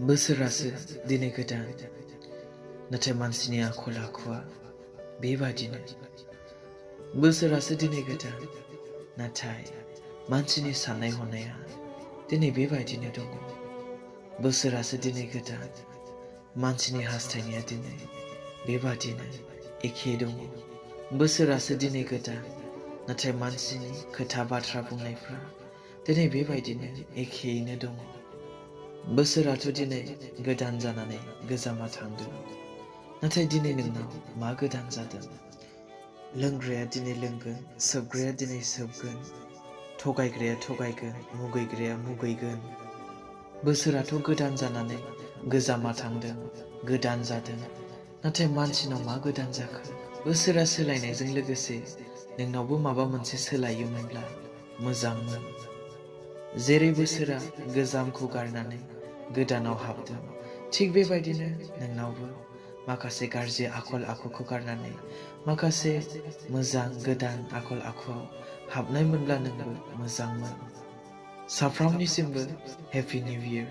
बोसोरासो दिनै गोदान नाथाय मानसिनि आखल आखुआ बेबादिनो बोसोरासो दिनै गोदान नाथाय मानसिनि साननाय हनाया दिनै बेबायदिनो दङ बोसोरासो दिनै गोदान मानसिनि हास्थायनाया दिनै बेबादिनो एखे दङ बोसोरासो दिनै गोदान नाथाय मानसिनि खोथा बाथ्रा बुंनायफ्रा दिनै बेबायदिनो एखेयैनो दङ बोसोराथ' दिनै गोदान जानानै गोजामा थांदों नाथाय दिनै नोंनाव मा गोदान जादों लोंग्राया दिनै लोंगोन सोबग्राया दिनै सोबगोन थगायग्राया थगायगोन मुगैग्राया मुगैगोन बोसोराथ' गोदान जानानै गोजामा थांदों गोदान जादों नाथाय मानसिनाव मा गोदान जाखो बोसोरा सोलायनायजों लोगोसे नोंनावबो माबा मोनसे सोलायोमोनब्ला मोजांमोन जेरै बोसोरा गोजामखौ गारनानै गोदानाव हाबदों थिग बेबायदिनो नोंनावबो माखासे गाज्रि आखल आखुखौ गारनानै माखासे मोजां गोदान आखल आखुआव हाबनाय मोनब्ला नोंबो मोजांमोन साफ्रोमनिसिमबो हेपि निउ इयार